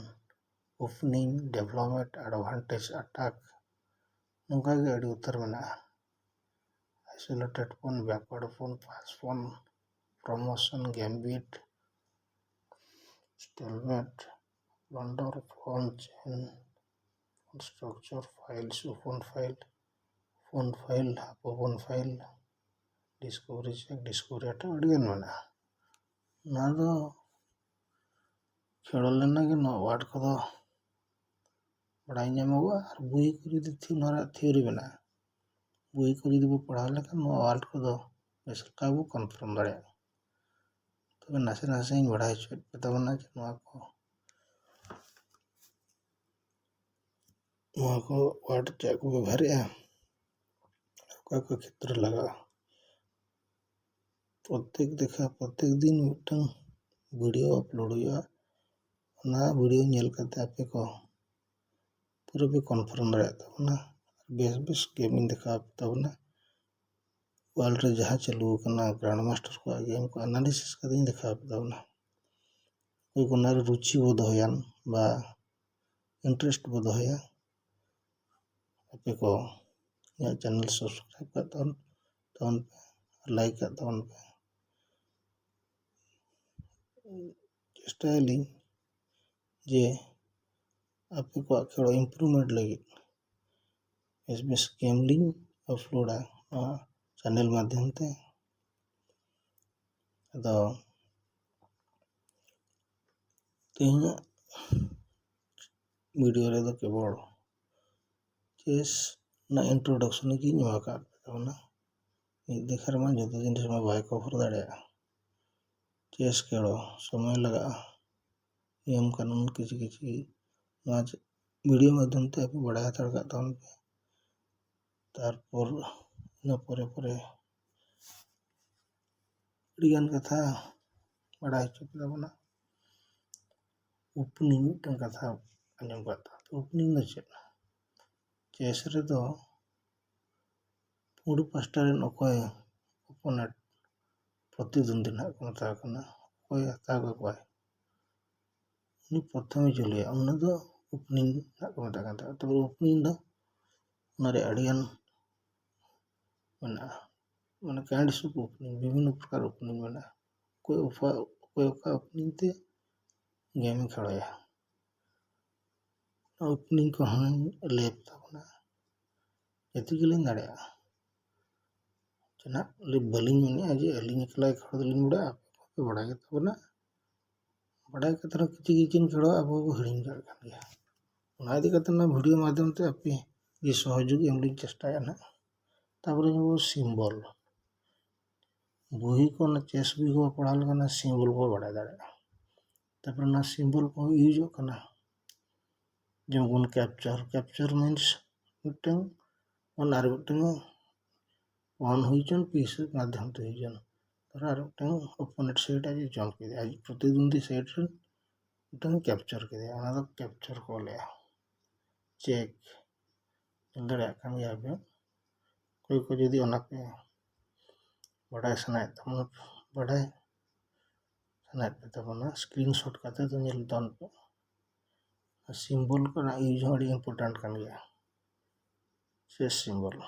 opening, development, advantage, attack, ᱱᱚᱝᱠᱟ ᱜᱮ ᱟᱹᱰᱤ ᱩᱛᱟᱹᱨ ᱢᱮᱱᱟᱜᱼᱟ᱾ Isolated pawn, backward pawn, pass pawn, promotion, gambit, stalemate, blunder, pawn chain, pawn structure, files, open file, open file, half open file, discovery check, discovery attack, ᱟᱹᱰᱤᱜᱟᱱ ᱢᱮᱱᱟᱜᱼᱟ᱾ ᱱᱚᱣᱟ ᱫᱚ ᱠᱷᱮᱞ ᱞᱮᱱᱟ ᱜᱮ ᱱᱚᱣᱟ word ᱠᱚᱫᱚ ᱵᱟᱲᱟᱭ ᱧᱟᱢᱚᱜᱚᱜᱼᱟ᱾ ᱟᱨ ᱵᱳᱭ ᱠᱚ ᱡᱩᱫᱤ ᱛᱷᱤ-, ᱱᱚᱣᱟ ᱨᱮᱭᱟᱜ theory ᱢᱮᱱᱟᱜᱼᱟ, ᱵᱳᱭ ᱠᱚ ᱡᱩᱫᱤ ᱵᱚ ᱯᱟᱲᱦᱟᱣ ᱞᱮᱠᱷᱟᱱ ᱱᱚᱣᱟ word ᱠᱚᱫᱚ ᱵᱮᱥ ᱞᱮᱠᱟ ᱵᱚ confirm ᱫᱟᱲᱮᱭᱟᱜᱼᱟ᱾ ᱛᱚᱵᱮ ᱱᱟᱥᱮ ᱱᱟᱥᱮᱧ ᱵᱟᱲᱟᱭ ᱦᱚᱪᱚᱭᱮᱫ ᱯᱮ ᱛᱟᱵᱚᱱᱟ ᱡᱮ ᱱᱚᱣᱟ ᱠᱚ, ᱱᱚᱣᱟ ᱠᱚ word ᱪᱮᱫ ᱠᱚ ᱵᱮᱵᱚᱦᱟᱨᱮᱜᱼᱟ, ᱚᱠᱟ ᱠᱚ ᱠᱷᱮᱛᱨᱮ ᱞᱟᱜᱟᱜᱼᱟ᱾ ᱯᱨᱚᱛᱮᱠ ᱫᱮᱠᱷᱟ, ᱯᱨᱚᱛᱮᱠ ᱫᱤᱱ ᱢᱤᱫᱴᱟᱝ video upload ᱦᱩᱭᱩᱜᱼᱟ᱾ ᱚᱱᱟ video ᱧᱮᱞ ᱠᱟᱛᱮ ᱟᱯᱮ ᱠᱚ ᱯᱩᱨᱟᱹ ᱯᱮ confirm ᱫᱟᱲᱮᱭᱟᱜ ᱛᱟᱵᱚᱱᱟ᱾ ᱵᱮᱥ ᱵᱮᱥ game ᱤᱧ ᱫᱮᱠᱷᱟᱣ ᱟᱯᱮ ᱛᱟᱵᱚᱱᱟ᱾ World ᱨᱮ ᱡᱟᱦᱟᱸ ᱪᱟᱹᱞᱩ ᱟᱠᱟᱱᱟ, Grandmaster ᱠᱚᱣᱟᱜ game ᱠᱚ analysis ᱠᱟᱛᱮᱧ ᱫᱮᱠᱷᱟᱣ ᱟᱯᱮ ᱛᱟᱵᱚᱱᱟ᱾ ᱚᱠᱚᱭ ᱠᱚ ᱚᱱᱟᱨᱮ ᱨᱩᱪᱤ ᱵᱚ ᱫᱚᱦᱚᱭᱟ ᱵᱟ interest ᱵᱚ ᱫᱚᱦᱚᱭᱟ, ᱟᱯᱮ ᱠᱚ ᱤᱧᱟᱹᱜ channel subscribe ᱠᱟᱜ ᱛᱟᱵᱚᱱ, ᱛᱟᱵᱚᱱ ᱯᱮ, like ᱠᱟᱜ ᱛᱟᱵᱚᱱ ᱯᱮ᱾ ᱪᱮᱥᱴᱟᱭᱟᱞᱤᱧ ᱡᱮ ᱟᱯᱮ ᱠᱚᱣᱟᱜ ᱠᱷᱮᱞ improvement ᱞᱟᱹᱜᱤᱫ ᱵᱮᱥ ᱵᱮᱥ game ᱞᱤᱧ uploadᱟ ᱱᱚᱣᱟ channel ᱢᱟᱫᱽᱫᱷᱚᱢ ᱛᱮ᱾ ᱟᱫᱚ ᱛᱮᱦᱮᱧᱟᱜ ᱵᱷᱤᱰᱤᱭᱳ ᱨᱮᱫᱚ ᱠᱮᱵᱚᱞ ᱪᱮᱥ ᱨᱮᱱᱟᱜ ᱤᱱᱴᱨᱳᱰᱟᱠᱥᱚᱱ ᱜᱤᱧ ᱮᱢᱟ ᱟᱠᱟᱫ ᱯᱮ ᱛᱟᱵᱚᱱᱟ᱾ ᱢᱤᱫ ᱫᱮᱠᱷᱟ ᱨᱮᱢᱟ ᱡᱚᱛᱚ ᱡᱤᱱᱤᱥ ᱢᱟ ᱵᱟᱭ ᱠᱚᱵᱷᱟᱨ ᱫᱟᱲᱮᱭᱟᱜᱼᱟ᱾ ᱪᱮᱥ ᱠᱷᱮᱞᱳ ᱥᱚᱢᱚᱭ ᱞᱟᱜᱟᱜᱼᱟ, ᱱᱤᱭᱚᱢ ᱠᱟᱹᱱᱩᱱ ᱠᱤᱪᱷᱩ ᱠᱤᱪᱷᱩ ᱱᱚᱣᱟ ᱵᱷᱤᱰᱤᱭᱳ ᱢᱟᱫᱽᱫᱷᱚᱢ ᱛᱮ ᱟᱯᱮ ᱵᱟᱲᱟᱭ ᱦᱟᱛᱟᱲ ᱠᱟᱜ ᱛᱟᱵᱚᱱ ᱯᱮ᱾ ᱛᱟᱨᱯᱚᱨ ᱤᱱᱟᱹ ᱯᱚᱨᱮ ᱯᱚᱨᱮ ᱟᱹᱰᱤᱜᱟᱱ ᱠᱟᱛᱷᱟ ᱵᱟᱲᱟᱭ ᱦᱚᱪᱚ ᱠᱮᱫᱟ ᱵᱚᱱᱟ᱾ ᱳᱯᱮᱱᱤᱝ ᱢᱤᱫᱴᱟᱝ ᱠᱟᱛᱷᱟ ᱟᱸᱡᱚᱢ ᱠᱟᱜ ᱛᱟᱵᱚᱱᱟ᱾ ᱳᱯᱮᱱᱤᱝ ᱫᱚ ᱪᱮᱫ? ᱪᱮᱥ ᱨᱮᱫᱚ ᱯᱩᱸᱰ ᱯᱟᱥᱴᱟ ᱨᱮᱱ ᱚᱠᱚᱭ ᱚᱯᱳᱱᱮᱱᱴ, ᱯᱨᱚᱛᱤᱫᱩᱱᱫᱤ ᱱᱟᱦᱟᱜ ᱠᱚ ᱢᱮᱛᱟᱭ ᱠᱟᱱᱟ, ᱚᱠᱚᱭ ᱦᱟᱛᱟᱣ ᱠᱟᱠᱚᱣᱟᱭ, ᱩᱱᱤ ᱯᱨᱚᱛᱷᱚᱢᱮ ᱪᱟᱹᱞᱩᱭᱟ, ᱚᱱᱟ ᱫᱚ ᱳᱯᱮᱱᱤᱝ ᱱᱟᱦᱟᱜ ᱠᱚ ᱢᱮᱛᱟᱜ ᱠᱟᱱ ᱛᱟᱦᱮᱸᱫ᱾ ᱛᱚᱵᱮ ᱳᱯᱮᱱᱤᱝ ᱫᱚ ᱚᱱᱟᱨᱮ ᱟᱹᱰᱤᱜᱟᱱ ᱢᱮᱱᱟᱜᱼᱟ, ᱢᱟᱱᱮ kind of opening, ᱵᱤᱵᱷᱤᱱᱱᱚ ᱯᱨᱚᱠᱟᱨ ᱳᱯᱮᱱᱤᱝ ᱢᱮᱱᱟᱜᱼᱟ᱾ ᱚᱠᱚᱭ ᱚᱠᱟ ᱚᱠᱚᱭ ᱚᱠᱟ ᱳᱯᱮᱱᱤᱝ ᱛᱮ ᱜᱮᱢ ᱮ ᱠᱷᱮᱞᱳᱭᱟ, ᱳᱯᱮᱱᱤᱝ ᱠᱚᱦᱚᱸ ᱞᱟᱹᱭ ᱛᱟᱵᱚᱱᱟ, ᱡᱟᱹᱛᱤ ᱜᱮᱞᱤᱧ ᱫᱟᱲᱮᱭᱟᱜᱼᱟ᱾ ᱪᱮᱫᱟᱜ ᱞᱟᱹᱭ ᱵᱟᱹᱞᱤᱧ ᱢᱮᱱᱮᱫᱼᱟ ᱡᱮ ᱟᱹᱞᱤᱧ ᱮᱠᱞᱟ ᱠᱷᱮᱞᱳ ᱫᱚᱞᱤᱧ ᱵᱟᱲᱟᱭᱟ, ᱟᱯᱮ ᱠᱚᱯᱮ ᱵᱟᱲᱟᱭ ᱜᱮ ᱛᱟᱵᱚᱱᱟ᱾ ᱵᱟᱲᱟᱭ ᱠᱟᱛᱮ ᱨᱮᱦᱚᱸ ᱠᱤᱪᱷᱩ ᱠᱤᱪᱷᱩ ᱠᱷᱮᱞᱳ ᱟᱵᱚ ᱵᱚ ᱦᱤᱲᱤᱧ ᱠᱟᱜ ᱠᱟᱱ ᱜᱮᱭᱟ᱾ ᱚᱱᱟ ᱤᱫᱤ ᱠᱟᱛᱮ ᱚᱱᱟ ᱵᱷᱤᱰᱤᱭᱳ ᱢᱟᱫᱽᱫᱷᱚᱢ ᱛᱮ ᱟᱯᱮ ᱜᱮ ᱥᱚᱦᱚᱡᱳᱜᱤ ᱮᱢ ᱞᱤᱧ ᱪᱮᱥᱴᱟᱭᱟ ᱱᱟᱦᱟᱜ᱾ ᱛᱟᱯᱚᱨᱮ ᱟᱵᱚ ᱥᱤᱢᱵᱚᱞ, ᱵᱚᱦᱤ ᱠᱚ, ᱚᱱᱟ ᱪᱮᱥ ᱵᱚᱦᱤ ᱠᱚ ᱯᱟᱲᱦᱟᱣ ᱞᱮᱠᱷᱟᱱ ᱚᱱᱟ ᱥᱤᱢᱵᱚᱞ ᱠᱚ ᱵᱟᱲᱟᱭ ᱫᱟᱲᱮᱭᱟᱜᱼᱟ᱾ ᱛᱟᱯᱚᱨᱮ ᱚᱱᱟ ᱥᱤᱢᱵᱚᱞ ᱠᱚ ᱤᱭᱩᱡᱚᱜ ᱠᱟᱱᱟ, ᱡᱮᱢᱚᱱ ᱠᱮᱯᱪᱟᱨ, ᱠᱮᱯᱪᱟᱨ ᱢᱤᱱᱥ ᱢᱤᱫᱴᱟᱝ ᱚᱱᱟ ᱟᱨ ᱢᱤᱫᱴᱟᱝ ᱯᱚᱱ ᱦᱩᱭ ᱦᱚᱪᱚᱱ, ᱯᱤᱥ ᱢᱟᱫᱽᱫᱷᱚᱢ ᱛᱮ ᱦᱩᱭ ᱦᱚᱪᱚᱱ, ᱛᱟᱨᱯᱚᱨᱮ ᱟᱨ ᱢᱤᱫᱴᱟᱝ ᱚᱯᱳᱱᱮᱱᱴ ᱥᱟᱭᱤᱰ ᱟᱡ ᱡᱚᱢ ᱠᱮᱫᱟ, ᱟᱡ ᱯᱨᱚᱛᱤᱫᱩᱱᱫᱤ ᱥᱟᱭᱤᱰ ᱨᱮ ᱢᱤᱫᱴᱟᱝ ᱠᱮᱯᱪᱟᱨ ᱠᱮᱫᱮᱭᱟ, ᱚᱱᱟ ᱫᱚ ᱠᱮᱯᱪᱟᱨ ᱠᱚ ᱞᱟᱹᱭᱟ᱾ ᱪᱮᱠ ᱧᱮᱞ ᱫᱟᱲᱮᱭᱟᱜ ᱠᱟᱱ ᱜᱮᱭᱟ ᱯᱮ᱾ ᱚᱠᱚᱭ ᱠᱚ ᱡᱩᱫᱤ ᱚᱱᱟ ᱯᱮ ᱵᱟᱰᱟᱭ ᱥᱟᱱᱟᱭᱮᱫ ᱛᱟᱵᱚᱱᱟ, ᱵᱟᱰᱟᱭ ᱥᱟᱱᱟᱭᱮᱫ ᱯᱮ ᱛᱟᱵᱚᱱᱟ, ᱥᱠᱨᱤᱱᱥᱚᱴ ᱠᱟᱛᱮ ᱫᱚ ᱧᱮᱞ ᱛᱟᱵᱚᱱ ᱯᱮ᱾ ᱥᱤᱢᱵᱚᱞ ᱠᱚᱨᱮᱱᱟᱜ ᱤᱭᱩᱡᱽ ᱦᱚᱸ ᱟᱹᱰᱤ ᱤᱢᱯᱚᱨᱴᱮᱱᱴ ᱠᱟᱱ ᱜᱮᱭᱟ᱾ ᱥᱮ ᱥᱤᱢᱵᱚᱞ,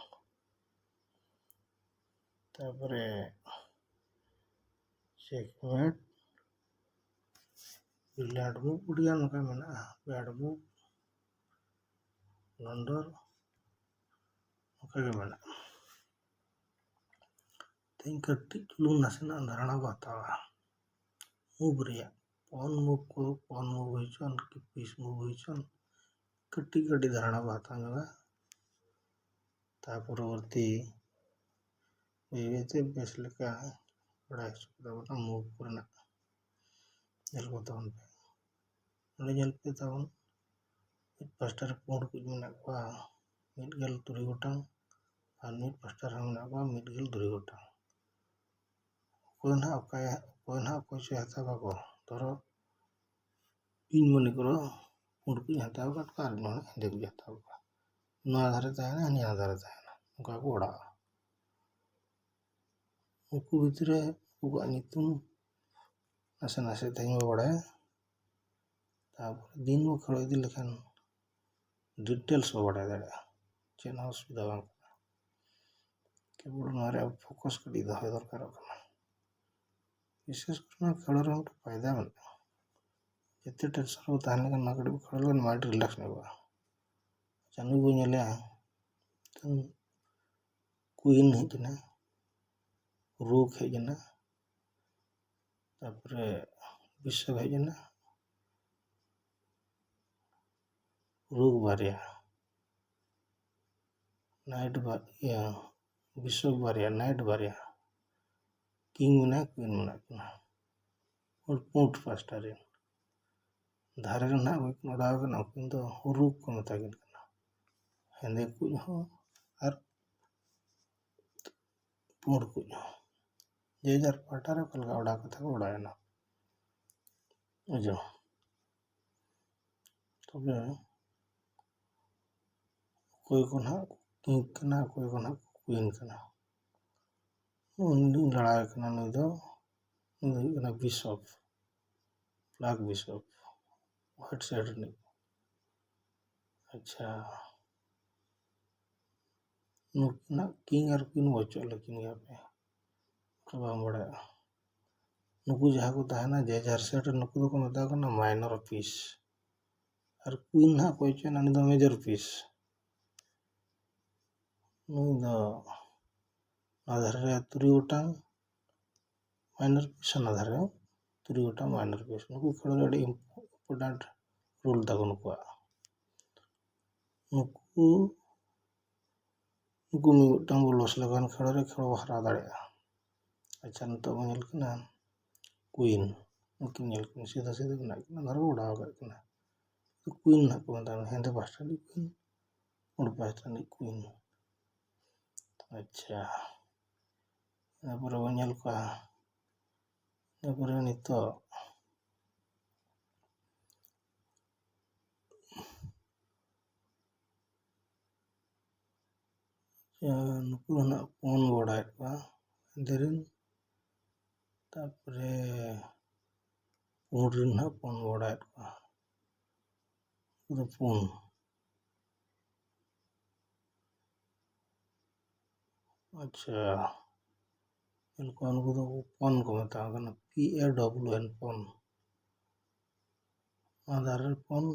ᱛᱟᱨᱯᱚᱨᱮ ᱪᱮᱠᱢᱮᱴ, ᱵᱤᱞᱤᱭᱟᱨᱰ ᱢᱩᱵᱷ, ᱟᱹᱰᱤᱜᱟᱱ ᱚᱱᱠᱟ ᱢᱮᱱᱟᱜᱼᱟ, ᱵᱤᱞᱤᱭᱟᱨᱰ ᱢᱩᱵᱷ, ᱵᱞᱟᱱᱰᱟᱨ, ᱚᱱᱠᱟ ᱜᱮ ᱢᱮᱱᱟᱜᱼᱟ᱾ ᱛᱮᱦᱮᱧ ᱠᱟᱹᱴᱤᱡ ᱪᱩᱞᱩᱝ ᱱᱟᱥᱮᱱᱟᱜ ᱫᱷᱟᱨᱟᱱᱟ ᱵᱚ ᱦᱟᱛᱟᱣᱟ ᱢᱩᱵᱷ ᱨᱮᱭᱟᱜ᱾ ᱯᱚᱱ ᱢᱩᱵᱷ ᱠᱚ, ᱯᱚᱱ ᱢᱩᱵᱷ ᱦᱩᱭ ᱦᱚᱪᱚᱱ ᱠᱤ ᱯᱤᱥ ᱢᱩᱵᱷ ᱦᱩᱭ ᱦᱚᱪᱚᱱ, ᱠᱟᱹᱴᱤᱡ ᱠᱟᱹᱴᱤᱡ ᱫᱷᱟᱨᱟᱱᱟ ᱵᱚ ᱦᱟᱛᱟᱣ ᱧᱚᱜᱟ᱾ ᱛᱟ ᱯᱚᱨᱚᱵᱚᱨᱛᱤ ᱵᱟᱹᱭ ᱵᱟᱹᱭ ᱛᱮ ᱵᱮᱥ ᱞᱮᱠᱟ ᱵᱟᱲᱟᱭ ᱦᱚᱪᱚ ᱠᱮᱫᱟ ᱵᱚᱱ ᱢᱩᱵᱷ ᱠᱚᱨᱮᱱᱟᱜ᱾ ᱧᱮᱞ ᱠᱚ ᱛᱟᱵᱚᱱ ᱯᱮ᱾ ᱱᱚᱰᱮ ᱧᱮᱞ ᱯᱮ ᱛᱟᱵᱚᱱ, ᱢᱤᱫ ᱯᱟᱥᱴᱟ ᱨᱮ ᱯᱩᱸᱰ ᱠᱚ ᱢᱮᱱᱟᱜ ᱠᱚᱣᱟ ᱢᱤᱫ ᱜᱮᱞ ᱛᱩᱨᱩᱭ ᱜᱚᱴᱟᱝ, ᱟᱨ ᱢᱤᱫ ᱯᱟᱥᱴᱟ ᱨᱮᱦᱚᱸ ᱢᱮᱱᱟᱜ ᱠᱚᱣᱟ ᱢᱤᱫ ᱜᱮᱞ ᱛᱩᱨᱩᱭ ᱜᱚᱴᱟᱝ᱾ ᱚᱠᱚᱭ ᱱᱟᱦᱟᱜ ᱚᱠᱟᱭ, ᱚᱠᱚᱭ ᱱᱟᱦᱟᱜ ᱚᱠᱚᱭ ᱪᱚᱭ ᱦᱟᱛᱟᱣ ᱠᱟᱠᱚ᱾ ᱫᱷᱚᱨᱚ, ᱤᱧ ᱢᱚᱱᱮ ᱠᱚᱨᱚ ᱯᱩᱸᱰ ᱠᱚᱧ ᱦᱟᱛᱟᱣ ᱟᱠᱟᱫ ᱠᱚᱣᱟ ᱟᱨ ᱱᱚᱣᱟ ᱦᱮᱸᱫᱮ ᱠᱚᱧ ᱦᱟᱛᱟᱣ ᱠᱟᱜᱼᱟ᱾ ᱱᱚᱣᱟ ᱫᱷᱟᱨᱮ ᱛᱟᱦᱮᱱᱟ, ᱱᱤᱭᱟᱹ ᱫᱷᱟᱨᱮ ᱛᱟᱦᱮᱱᱟ, ᱚᱱᱠᱟ ᱠᱚ ᱚᱲᱟᱜᱼᱟ᱾ ᱩᱱᱠᱩ ᱵᱷᱤᱛᱨᱤ ᱨᱮ ᱩᱱᱠᱩᱣᱟᱜ ᱧᱩᱛᱩᱢ ᱱᱟᱥᱮ ᱱᱟᱥᱮ ᱛᱮᱦᱮᱧ ᱵᱚ ᱵᱟᱲᱟᱭᱟ᱾ ᱛᱟᱨᱯᱚᱨᱮ ᱫᱤᱱ ᱵᱚ ᱠᱷᱮᱞᱳ ᱤᱫᱤ ᱞᱮᱠᱷᱟᱱ ᱰᱤᱴᱮᱞᱥ ᱵᱚ ᱵᱟᱲᱟᱭ ᱫᱟᱲᱮᱭᱟᱜᱼᱟ, ᱪᱮᱫ ᱦᱚᱸ ᱚᱥᱩᱵᱤᱫᱷᱟ ᱵᱟᱝ ᱠᱟᱱᱟ᱾ ᱠᱮᱵᱚᱞ ᱱᱚᱣᱟ ᱨᱮ ᱟᱵᱚ ᱯᱷᱳᱠᱟᱥ ᱠᱟᱹᱴᱤᱡ ᱫᱚᱦᱚᱭ ᱫᱚᱨᱠᱟᱨᱚᱜ ᱠᱟᱱᱟ᱾ ᱵᱤᱥᱮᱥ ᱠᱚᱨᱮ ᱱᱚᱣᱟ ᱠᱷᱮᱞᱳ ᱨᱮ ᱢᱤᱫᱴᱮᱱ ᱯᱷᱟᱭᱫᱟ ᱢᱮᱱᱟᱜᱼᱟ, ᱡᱟᱛᱮ ᱴᱮᱱᱥᱚᱱ ᱨᱮᱵᱚ ᱛᱟᱦᱮᱸ ᱞᱮᱱᱠᱷᱟᱱ ᱱᱚᱣᱟ ᱠᱟᱹᱴᱤᱡ ᱵᱚ ᱠᱷᱮᱞᱳ ᱞᱮᱠᱷᱟᱱ ᱢᱟᱭᱤᱱᱰ ᱨᱤᱞᱮᱠᱥ ᱧᱚᱜᱚᱜᱼᱟ᱾ ᱟᱪᱪᱷᱟ, ᱱᱩᱭ ᱵᱚ ᱧᱮᱞᱮᱭᱟ, ᱠᱩᱭᱤᱱ ᱦᱮᱡ ᱮᱱᱟ, ᱨᱩᱠ ᱦᱮᱡ ᱮᱱᱟ, ᱛᱟᱨᱯᱚᱨᱮ ᱵᱤᱥᱚᱯ ᱦᱮᱡ ᱮᱱᱟ, ᱨᱩᱠ ᱵᱟᱨᱭᱟ, ᱱᱟᱭᱤᱴ ᱵᱟ-, ᱤᱭᱟᱹ, ᱵᱤᱥᱚᱯ ᱵᱟᱨᱭᱟ, ᱱᱟᱭᱤᱴ ᱵᱟᱨᱭᱟ, ᱠᱤᱝ ᱢᱮᱱᱟᱭᱟ, ᱠᱩᱭᱤᱱ ᱢᱮᱱᱟᱜ ᱠᱤᱱᱟ᱾ ᱯᱩᱸᱰ, ᱯᱩᱸᱰ ᱯᱟᱥᱴᱟ ᱨᱮᱱ ᱫᱷᱟᱨᱮ ᱨᱮ ᱱᱟᱦᱟᱜ ᱠᱤᱱ ᱚᱰᱟᱣ ᱠᱟᱱᱟ, ᱩᱱᱠᱤᱱ ᱫᱚ ᱨᱩᱠ ᱠᱚ ᱢᱮᱛᱟ ᱠᱤᱱ ᱠᱟᱱᱟ᱾ ᱦᱮᱸᱫᱮ ᱠᱩᱡ ᱦᱚᱸ ᱟᱨ ᱯᱩᱸᱰ ᱠᱩᱡ ᱦᱚᱸ, ᱡᱮ ᱡᱟᱨ ᱯᱟᱦᱴᱟ ᱨᱮ ᱚᱠᱟ ᱞᱮᱠᱟ ᱚᱰᱟᱣ ᱠᱟᱛᱮ ᱠᱚ ᱚᱰᱟᱣ ᱮᱱᱟ᱾ ᱵᱩᱡᱷᱟᱹᱣ? ᱛᱚᱵᱮ ᱚᱠᱚᱭ ᱠᱚ ᱱᱟᱦᱟᱜ ᱠᱤᱝ ᱠᱟᱱᱟ, ᱚᱠᱚᱭ ᱠᱚ ᱱᱟᱦᱟᱜ ᱠᱩᱭᱤᱱ ᱠᱟᱱᱟ, ᱩᱱᱤ ᱞᱟᱲᱟᱣ ᱠᱟᱱᱟ᱾ ᱱᱩᱭ ᱫᱚ, ᱱᱩᱭ ᱫᱚ ᱦᱩᱭᱩᱜ ᱠᱟᱱᱟ ᱵᱤᱥᱚᱯ, ᱵᱞᱮᱠ ᱵᱤᱥᱚᱯ, ᱦᱳᱣᱟᱭᱤᱴ ᱥᱟᱭᱤᱰ ᱨᱤᱱᱤᱡ᱾ ᱟᱪᱪᱷᱟ, ᱱᱩᱠᱤᱱᱟᱜ ᱠᱤᱝ ᱟᱨ ᱠᱩᱭᱤᱱ ᱵᱚ ᱚᱪᱚᱜ ᱞᱮᱠᱤᱱ ᱜᱮ ᱦᱟᱯᱮ, ᱚᱱᱠᱟ ᱵᱟᱝ ᱵᱟᱲᱟᱭᱚᱜᱼᱟ᱾ ᱱᱩᱠᱩ ᱡᱟᱦᱟᱸ ᱠᱚ ᱛᱟᱦᱮᱱᱟ ᱡᱮ ᱡᱟᱦᱟᱸ ᱥᱮᱴ ᱨᱮ, ᱱᱩᱠᱩ ᱫᱚᱠᱚ ᱢᱮᱛᱟ ᱠᱚ ᱠᱟᱱᱟ ᱢᱟᱭᱱᱚᱨ ᱯᱤᱥ᱾ ᱟᱨ ᱠᱩᱭᱤᱱ ᱱᱟᱦᱟᱜ ᱚᱠᱚᱭ ᱪᱚᱭ ᱱᱟ, ᱩᱱᱤ ᱫᱚ ᱢᱮᱡᱚᱨ ᱯᱤᱥ᱾ ᱱᱩᱭ ᱫᱚ ᱱᱚᱣᱟ ᱫᱷᱟᱨᱮ ᱨᱮ ᱛᱩᱨᱩᱭ ᱜᱚᱴᱟᱝ minor piece, ᱚᱱᱟ ᱫᱷᱟᱨᱮ ᱛᱩᱨᱩᱭ ᱜᱚᱴᱟᱝ minor piece᱾ ᱱᱩᱠᱩ ᱠᱷᱮᱞᱳ ᱨᱮ ᱟᱹᱰᱤ important role ᱛᱟᱠᱚ ᱱᱩᱠᱩᱣᱟᱜ᱾ ᱱᱩᱠᱩ ᱱᱩᱠᱩ ᱢᱤᱫ ᱢᱤᱫᱴᱟᱝ ᱵᱚ loss ᱞᱮᱠᱷᱟᱱ ᱠᱷᱮᱞᱳ ᱨᱮ ᱠᱷᱮᱞᱳ ᱵᱚ ᱦᱟᱨᱟᱣ ᱫᱟᱲᱮᱭᱟᱜᱼᱟ᱾ ᱟᱪᱪᱷᱟ, ᱱᱤᱛᱚᱜ ᱵᱚ ᱧᱮᱞ ᱠᱟᱱᱟ queen᱾ ᱱᱩᱠᱤᱱ ᱧᱮᱞ ᱠᱤᱱ ᱥᱤᱫᱷᱟᱹ ᱥᱤᱫᱷᱟᱹ ᱢᱮᱱᱟᱜ ᱠᱤᱱᱟ, ᱫᱷᱚᱨᱚ ᱵᱚ ᱚᱰᱟᱣ ᱟᱠᱟᱫ ᱠᱤᱱᱟ᱾ queen ᱱᱟᱦᱟᱜ ᱠᱚ ᱢᱮᱛᱟᱜᱼᱟ, ᱦᱮᱸᱫᱮ ᱯᱟᱥᱴᱟ ᱨᱤᱱᱤᱡ queen, ᱯᱩᱸᱰ ᱯᱟᱥᱴᱟ ᱨᱤᱱᱤᱡ queen᱾ ᱟᱪᱪᱷᱟ, ᱤᱱᱟᱹ ᱯᱚᱨᱮ ᱵᱚ ᱧᱮᱞ ᱠᱚᱣᱟ᱾ ᱤᱱᱟᱹ ᱯᱚᱨᱮ ᱱᱤᱛᱚᱜ ᱱᱩᱠᱩ ᱫᱚ ᱱᱟᱜ ᱯᱩᱱ ᱵᱚ ᱚᱰᱟᱣᱮᱫ ᱠᱚᱣᱟ ᱦᱮᱸᱫᱮ ᱨᱮᱱ, ᱛᱟᱨᱯᱚᱨᱮ ᱯᱩᱸᱰ ᱨᱮᱱ ᱱᱟᱜ ᱯᱩᱱ ᱵᱚ ᱚᱰᱟᱣᱮᱫ ᱠᱚᱣᱟ᱾ ᱱᱩᱠᱩ ᱫᱚ ᱯᱩᱱ᱾ ᱟᱪᱪᱷᱟ, ᱧᱮᱞ ᱠᱚᱣᱟ, ᱱᱩᱠᱩ ᱫᱚ ᱯᱚᱱ ᱠᱚ ᱢᱮᱛᱟᱣ ᱠᱟᱱᱟ, P A double N, ᱯᱚᱱ᱾ ᱱᱚᱣᱟ ᱫᱷᱟᱨᱮ ᱨᱮ ᱯᱚᱱ,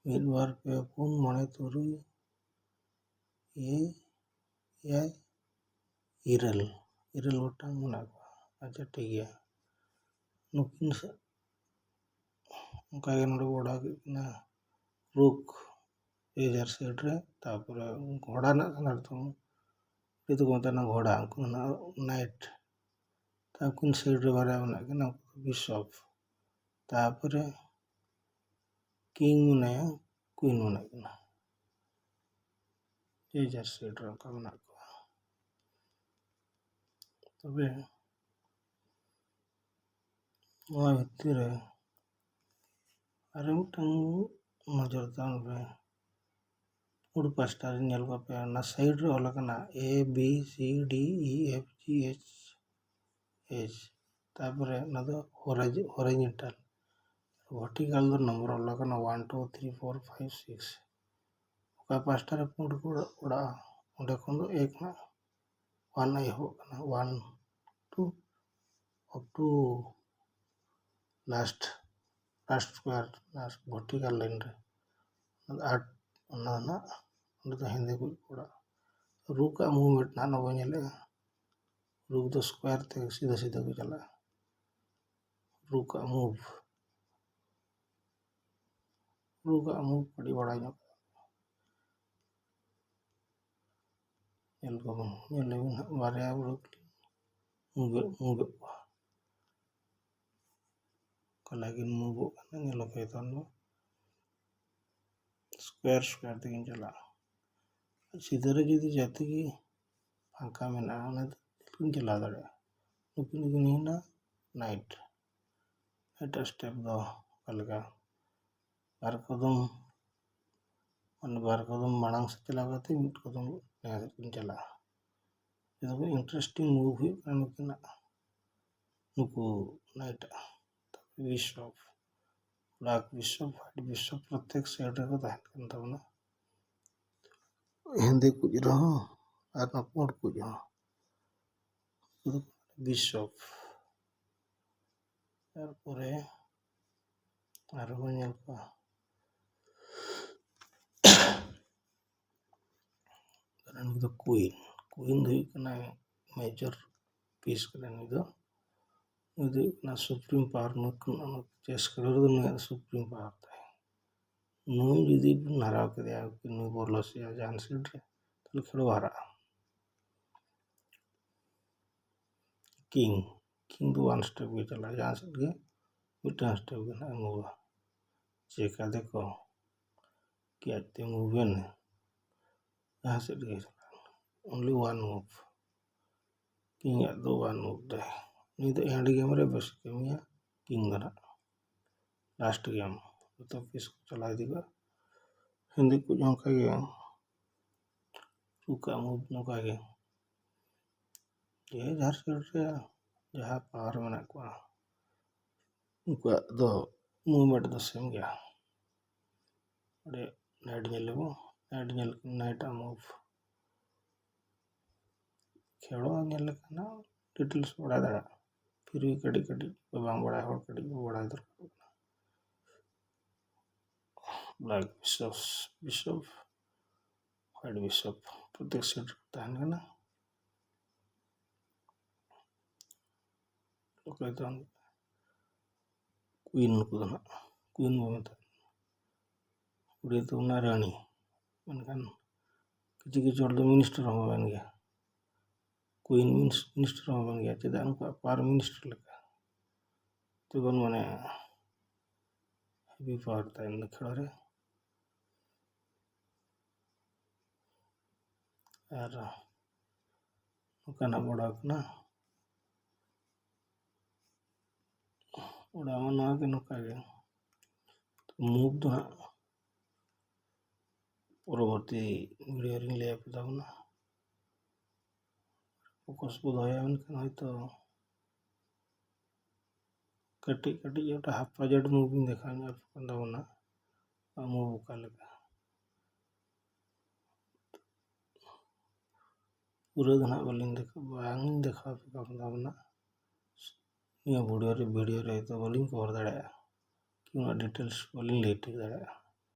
ᱢᱤᱫ, ᱵᱟᱨ, ᱯᱮ, ᱯᱩᱱ, ᱢᱚᱬᱮ, ᱛᱩᱨᱩᱭ, ᱮᱭᱟᱭ, ᱮᱭᱟᱭ, ᱤᱨᱟᱹᱞ, ᱤᱨᱟᱹᱞ ᱜᱚᱴᱟᱝ ᱢᱮᱱᱟᱜ ᱠᱚᱣᱟ᱾ ᱟᱪᱪᱷᱟ, ᱴᱷᱤᱠ ᱜᱮᱭᱟ᱾ ᱱᱩᱠᱤᱱ ᱥᱮ-, ᱚᱱᱠᱟᱜᱮ ᱱᱚᱰᱮ ᱵᱚ ᱚᱰᱟᱣ ᱠᱮᱫ ᱠᱤᱱᱟ rook ᱡᱮ ᱡᱟᱨ side ᱨᱮ, ᱛᱟᱨᱯᱚᱨᱮ ᱜᱷᱚᱲᱟ ᱨᱮᱱᱟᱜ ᱠᱟᱱᱟ ᱛᱚ, ᱪᱮᱫ ᱠᱚ ᱢᱮᱛᱟᱜᱼᱟ, ᱜᱷᱚᱲᱟ, ᱩᱱᱠᱩ ᱫᱚ ᱱᱟᱜ knight᱾ ᱛᱟ ᱩᱱᱠᱤᱱ side ᱨᱮ ᱵᱟᱨᱭᱟ ᱢᱮᱱᱟᱜ ᱠᱤᱱᱟ, ᱩᱱᱠᱩ ᱫᱚ bishop᱾ ᱛᱟᱨᱯᱚᱨᱮ king ᱢᱮᱱᱟᱭᱟ, queen ᱢᱮᱱᱟᱜ ᱠᱤᱱᱟ, ᱡᱮ ᱡᱟᱨ side ᱨᱮ ᱚᱱᱠᱟ ᱢᱮᱱᱟᱜ ᱠᱚᱣᱟ᱾ ᱛᱚᱵᱮ ᱱᱚᱣᱟ ᱵᱷᱤᱛᱤᱨ ᱨᱮ ᱟᱨ ᱢᱤᱫᱴᱟᱝ ᱱᱚᱡᱚᱨ ᱛᱟᱵᱚᱱ ᱯᱮ, ᱯᱩᱸᱰ ᱯᱟᱥᱴᱟ ᱨᱮ ᱧᱮᱞ ᱠᱚᱯᱮ, ᱚᱱᱟ side ᱨᱮ ᱚᱞ ᱟᱠᱟᱱᱟ A B C D E F G H H, ᱛᱟᱨᱯᱚᱨᱮ ᱚᱱᱟ ᱫᱚ horizontal, vertical ᱫᱚ ᱱᱚᱢᱵᱚᱨ ᱚᱞ ᱟᱠᱟᱱᱟ one two three four five six᱾ ᱚᱠᱟ ᱯᱟᱥᱴᱟ ᱨᱮ ᱯᱩᱸᱰ ᱠᱚ ᱚᱲᱟᱜᱼᱟ, ᱚᱸᱰᱮ ᱠᱷᱚᱱ ᱫᱚ ᱮᱠ ᱨᱮᱱᱟᱜ one ᱮᱦᱚᱵᱚᱜ ᱠᱟᱱᱟ, one two up to last, last square, last vertical line ᱨᱮ ᱟᱴ, ᱚᱱᱟ ᱨᱮᱱᱟᱜ ᱚᱸᱰᱮ ᱫᱚ ᱦᱮᱸᱫᱮ ᱠᱚ ᱚᱲᱟᱜᱼᱟ᱾ ᱨᱩᱠ ᱟᱜ ᱢᱩᱵᱷᱢᱮᱱᱴ ᱱᱟᱦᱟᱜ ᱱᱚᱣᱟ ᱵᱚᱱ ᱧᱮᱞᱮᱜᱼᱟ᱾ ᱨᱩᱠ ᱫᱚ ᱥᱠᱚᱭᱟᱨ ᱛᱮ ᱥᱤᱫᱷᱟᱹ ᱥᱤᱫᱷᱟᱹ ᱠᱚ ᱪᱟᱞᱟᱜᱼᱟ᱾ ᱨᱩᱠ ᱟᱜ ᱢᱩᱵᱷ, ᱨᱩᱠ ᱟᱜ ᱢᱩᱵᱷ ᱟᱹᱰᱤ ᱵᱟᱲᱟᱭ ᱧᱚᱜ ᱧᱮᱞ ᱠᱚᱵᱚᱱ ᱧᱮᱞ ᱞᱮᱵᱚᱱ ᱦᱟᱸᱜ ᱵᱟᱨᱭᱟ ᱨᱩᱠ ᱢᱩᱵᱷ ᱢᱩᱵᱷᱮᱫ ᱠᱚᱣᱟ᱾ ᱚᱠᱟ ᱞᱮᱠᱟ ᱠᱤᱱ ᱢᱩᱵᱷᱚᱜ ᱠᱟᱱᱟ ᱧᱮᱞ ᱟᱯᱮ ᱛᱟᱦᱚᱞᱮ᱾ ᱥᱠᱚᱭᱟᱨ ᱥᱠᱚᱭᱟᱨ ᱛᱮᱠᱤᱱ ᱪᱟᱞᱟᱜᱼᱟ᱾ ᱥᱤᱫᱷᱟᱹ ᱨᱮ ᱡᱩᱫᱤ ᱡᱟᱛᱮ ᱜᱮ ᱯᱷᱟᱸᱠᱟ ᱢᱮᱱᱟᱜᱼᱟ, ᱚᱱᱟ ᱛᱮ ᱠᱤᱱ ᱪᱟᱞᱟᱣ ᱫᱟᱲᱮᱭᱟᱜᱼᱟ᱾ ᱱᱩᱠᱤᱱ ᱠᱤᱱ ᱦᱩᱭᱱᱟ ᱱᱟᱭᱤᱴ᱾ ᱮᱴᱟᱜ ᱥᱴᱮᱯ ᱫᱚ ᱚᱠᱟ ᱞᱮᱠᱟ? ᱵᱟᱨ ᱠᱚᱫᱚᱢ, ᱢᱟᱱᱮ ᱵᱟᱨ ᱠᱚᱫᱚᱢ ᱢᱟᱲᱟᱝ ᱥᱮᱫ ᱪᱟᱞᱟᱣ ᱠᱟᱛᱮ ᱢᱤᱫ ᱠᱚᱫᱚᱢ ᱞᱟᱦᱟ ᱥᱮᱫ ᱠᱤᱱ ᱪᱟᱞᱟᱜᱼᱟ᱾ ᱡᱚᱛᱚ ᱠᱷᱚᱱ ᱤᱱᱴᱟᱨᱮᱥᱴᱤᱝ ᱢᱩᱵᱷ ᱦᱩᱭᱩᱜ ᱠᱟᱱᱟ ᱱᱩᱠᱤᱱᱟᱜ, ᱱᱩᱠᱩ ᱱᱟᱭᱤᱴᱟᱜ᱾ ᱵᱤᱥᱚᱯ, ᱵᱞᱟᱠ ᱵᱤᱥᱚᱯ, ᱦᱳᱣᱟᱭᱤᱴ ᱵᱤᱥᱚᱯ ᱯᱨᱚᱛᱮᱠ ᱥᱟᱭᱤᱰ ᱨᱮᱠᱚ ᱛᱟᱦᱮᱱ ᱠᱟᱱ ᱛᱟᱵᱚᱱᱟ᱾ ᱦᱮᱸᱫᱮ ᱠᱩᱡ ᱨᱮᱦᱚᱸ ᱟᱨ ᱱᱚᱣᱟ ᱯᱩᱸᱰ ᱠᱩᱡ ᱦᱚᱸ᱾ ᱵᱤᱥᱚᱯ᱾ ᱛᱟᱨᱯᱚᱨᱮ ᱟᱨᱦᱚᱸ ᱵᱚᱱ ᱧᱮᱞ ᱠᱚᱣᱟ᱾ ᱱᱩᱭ ᱫᱚ ᱠᱩᱭᱤᱱ᱾ ᱠᱩᱭᱤᱱ ᱫᱚ ᱦᱩᱭᱩᱜ ᱠᱟᱱᱟ ᱢᱮᱡᱚᱨ ᱯᱤᱥ ᱠᱟᱱᱟ ᱱᱩᱭ ᱫᱚ᱾ ᱱᱩᱭ ᱫᱚ ᱦᱩᱭᱩᱜ ᱠᱟᱱᱟ ᱥᱩᱯᱨᱤᱢ ᱯᱟᱣᱟᱨ᱾ ᱱᱩᱭ ᱠᱷᱚᱱ ᱚᱱᱟ ᱪᱮᱥ ᱠᱷᱮᱞᱳᱰ ᱨᱮᱫᱚ ᱱᱩᱭᱟᱜ ᱫᱚ ᱥᱩᱯᱨᱤᱢ ᱯᱟᱣᱟᱨ ᱛᱟᱭ᱾ ᱱᱩᱭ ᱡᱩᱫᱤ ᱵᱚᱱ ᱦᱟᱨᱟᱣ ᱠᱮᱫᱮᱭᱟ, ᱱᱩᱭ ᱵᱚᱞ ᱞᱚᱥᱮᱭᱟ ᱡᱟᱦᱟᱱ ᱥᱤᱴ ᱨᱮ, ᱛᱟᱦᱞᱮ ᱠᱷᱮᱞᱳᱰ ᱦᱟᱨᱟᱜᱼᱟ᱾ ᱠᱤᱝ, ᱠᱤᱝ ᱫᱚ ᱚᱣᱟᱱ ᱥᱴᱮᱯ ᱜᱮ ᱪᱟᱞᱟᱜᱼᱟ, ᱡᱟᱦᱟᱸ ᱥᱮᱫ ᱜᱮ ᱢᱤᱫᱴᱟᱝ ᱥᱴᱮᱯ ᱜᱮ ᱱᱟᱦᱟᱜ ᱮ ᱢᱩᱵᱷᱟ᱾ ᱪᱮᱠᱟ ᱫᱮᱠᱚ ᱠᱤ ᱟᱡᱛᱮ ᱢᱩᱵᱷ ᱮᱱ, ᱡᱟᱦᱟᱸ ᱥᱮᱫ ᱜᱮ ᱪᱟᱞᱟᱜᱼᱟ, only one move᱾ ᱠᱤᱝ ᱟᱜ ᱫᱚ ᱚᱣᱟᱱ ᱢᱩᱵᱷ ᱫᱟᱭ᱾ ᱩᱱᱤ ᱫᱚ ᱮᱱᱰ ᱜᱮᱢ ᱨᱮ ᱵᱮᱥ ᱠᱟᱹᱢᱤᱭᱟ ᱠᱤᱝ ᱫᱚ ᱱᱟᱦᱟᱜ᱾ ᱞᱟᱥᱴ ᱜᱮᱢ ᱡᱚᱛᱚ ᱯᱤᱥ ᱠᱚ ᱪᱟᱞᱟᱣ ᱤᱫᱤ ᱠᱚᱜᱼᱟ᱾ ᱦᱤᱱᱫᱤ ᱠᱚ ᱚᱱᱠᱟ ᱜᱮ ᱨᱩᱠ ᱟᱜ ᱢᱩᱵᱷ ᱱᱚᱝᱠᱟ ᱜᱮ᱾ ᱡᱮ ᱡᱟᱦᱟᱸ ᱥᱟᱭᱤᱰ ᱨᱮ ᱡᱟᱦᱟᱸ ᱯᱟᱣᱟᱨ ᱢᱮᱱᱟᱜ ᱠᱚᱣᱟ, ᱩᱱᱠᱩᱣᱟᱜ ᱫᱚ ᱢᱩᱵᱷᱢᱮᱱᱴ ᱫᱚ ᱥᱮᱢ ᱜᱮᱭᱟ᱾ ᱚᱸᱰᱮ ᱱᱟᱭᱤᱴ ᱧᱮᱞ ᱞᱮᱵᱚ, ᱱᱟᱭᱤᱴ ᱧᱮᱞ, ᱱᱟᱭᱤᱴ ᱟᱜ ᱢᱩᱵᱷ᱾ ᱠᱷᱮᱞᱳ ᱧᱮᱞ ᱞᱮᱠᱷᱟᱱ ᱦᱚᱸ ᱰᱤᱴᱮᱞᱥ ᱵᱟᱲᱟᱭ ᱫᱟᱲᱮᱭᱟᱜᱼᱟ, ᱯᱷᱤᱨ ᱵᱷᱤ ᱠᱟᱹᱴᱤᱡ ᱠᱟᱹᱴᱤᱡ ᱵᱟᱝ ᱵᱟᱲᱟᱭ ᱦᱚᱲ ᱠᱟᱹᱴᱤᱡ ᱵᱚ ᱵᱟᱲᱟᱭ ᱫᱚᱨᱠᱟᱨᱚᱜ ᱠᱟᱱᱟ᱾ Black bishop, bishop, white bishop. ᱯᱨᱚᱛᱮᱠ ᱥᱮᱴ ᱛᱟᱦᱮᱱ ᱠᱟᱱᱟ᱾ ᱚᱠᱚᱭ ᱫᱚ ᱠᱩᱭᱤᱱ, ᱱᱩᱠᱩ ᱫᱚ ᱱᱟᱦᱟᱜ ᱠᱩᱭᱤᱱ ᱵᱚ ᱢᱮᱛᱟᱜ ᱠᱟᱱᱟ, ᱩᱲᱤᱭᱟ ᱛᱮ ᱚᱱᱟ ᱨᱟᱱᱤ᱾ ᱢᱮᱱᱠᱷᱟᱱ ᱠᱤᱪᱷᱩ ᱠᱤᱪᱷᱩ ᱦᱚᱲ ᱫᱚ ᱢᱤᱱᱤᱥᱴᱟᱨ ᱦᱚᱸ ᱢᱮᱱ ᱜᱮᱭᱟ, ᱠᱩᱭᱤᱱ ᱢᱤᱱᱤᱥᱴᱟᱨ ᱦᱚᱸ ᱢᱮᱱ ᱜᱮᱭᱟ᱾ ᱪᱮᱫᱟᱜ ᱩᱱᱠᱩᱣᱟᱜ ᱯᱟᱣᱟᱨ ᱢᱤᱱᱤᱥᱴᱟᱨ ᱞᱮᱠᱟ ᱛᱮᱵᱚᱱ ᱢᱟᱱᱮ ᱦᱮᱵᱤ ᱯᱟᱣᱟᱨ ᱛᱟᱦᱮᱱ ᱫᱚ ᱠᱷᱮᱲᱚ ᱨᱮ᱾ ᱟᱨ ᱱᱚᱝᱠᱟᱱᱟᱜ ᱵᱚᱲᱟ ᱠᱟᱱᱟ᱾ ᱚᱲᱟᱜ ᱢᱟ ᱱᱚᱣᱟ ᱜᱮ, ᱱᱚᱝᱠᱟ ᱜᱮ᱾ ᱢᱩᱵᱷ ᱫᱚ ᱦᱟᱸᱜ ᱯᱚᱨᱚᱵᱚᱨᱛᱤ ᱵᱷᱤᱰᱤᱭᱳ ᱨᱤᱧ ᱞᱟᱹᱭ ᱟᱯᱮ ᱛᱟᱵᱚᱱᱟ᱾ ᱯᱷᱳᱠᱟᱥ ᱵᱚ ᱫᱚᱦᱚᱭᱟ, ᱢᱮᱱᱠᱷᱟᱱ ᱦᱚᱭᱛᱳ ᱠᱟᱹᱴᱤᱡ ᱠᱟᱹᱴᱤᱡ ᱚᱠᱟ ᱦᱟᱯ ᱵᱟᱡᱮᱴ ᱢᱩᱵᱷᱤᱧ ᱫᱮᱠᱷᱟᱣ ᱧᱚᱜ ᱟᱯᱮ ᱠᱟᱱ ᱛᱟᱵᱚᱱᱟ, ᱢᱩᱵᱷ ᱚᱠᱟ ᱞᱮᱠᱟ᱾ ᱯᱩᱨᱟᱹ ᱫᱚ ᱱᱟᱦᱟᱜ ᱵᱟᱹᱞᱤᱧ ᱫᱮᱠᱷᱟᱣ, ᱵᱟᱝ ᱫᱮᱠᱷᱟᱣ ᱟᱯᱮ ᱠᱟᱱ ᱛᱟᱵᱚᱱᱟ᱾ ᱱᱤᱭᱟᱹ ᱵᱷᱤᱰᱤᱭᱳ ᱨᱮ, ᱵᱷᱤᱰᱤᱭᱳ ᱨᱮ ᱦᱚᱭᱛᱳ ᱵᱟᱹᱞᱤᱧ ᱠᱚᱵᱷᱟᱨ ᱫᱟᱲᱮᱭᱟᱜᱼᱟ, ᱠᱤ ᱩᱱᱟᱹᱜ ᱰᱤᱴᱮᱞᱥ ᱵᱟᱹᱞᱤᱧ ᱞᱟᱹᱭ ᱴᱷᱤᱠ ᱫᱟᱲᱮᱭᱟᱜᱼᱟ᱾